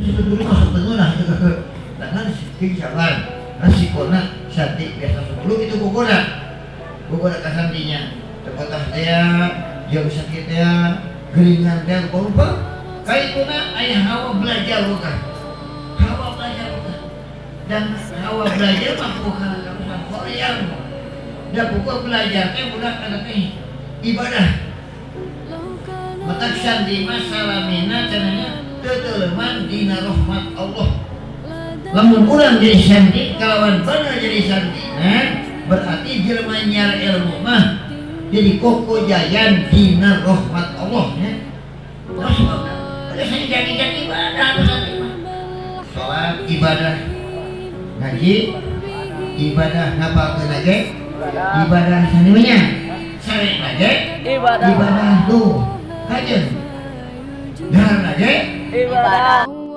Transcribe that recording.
Itu dulu masuk tengah dengan sabar resikona santri biasa 10 itu guguna guguna ka santrinya tepatah teh jeung sakit teh geringan teh lupa kaituna aya hawa belajar bukan hawa belajar bukan dan hawa belajar mah bukan karusan hoream dan buku belajar teh budak kana teh ibadah. Matak santri mah salamina cenahnya teteleman dina rahmat Allah. Lamun urang jadi santri kalawan bener jadi santri, nah berarti jelema nyiar ilmu mah jadi koko jayan dina rahmat Allah ya. Terus ada saya jadi ibadah santri mah. Salat ibadah, ngaji ibadah, ngapalkeun ge ibadah, saninya sare ge ibadah, ibadah tuh kajeun dahar ge ibadah.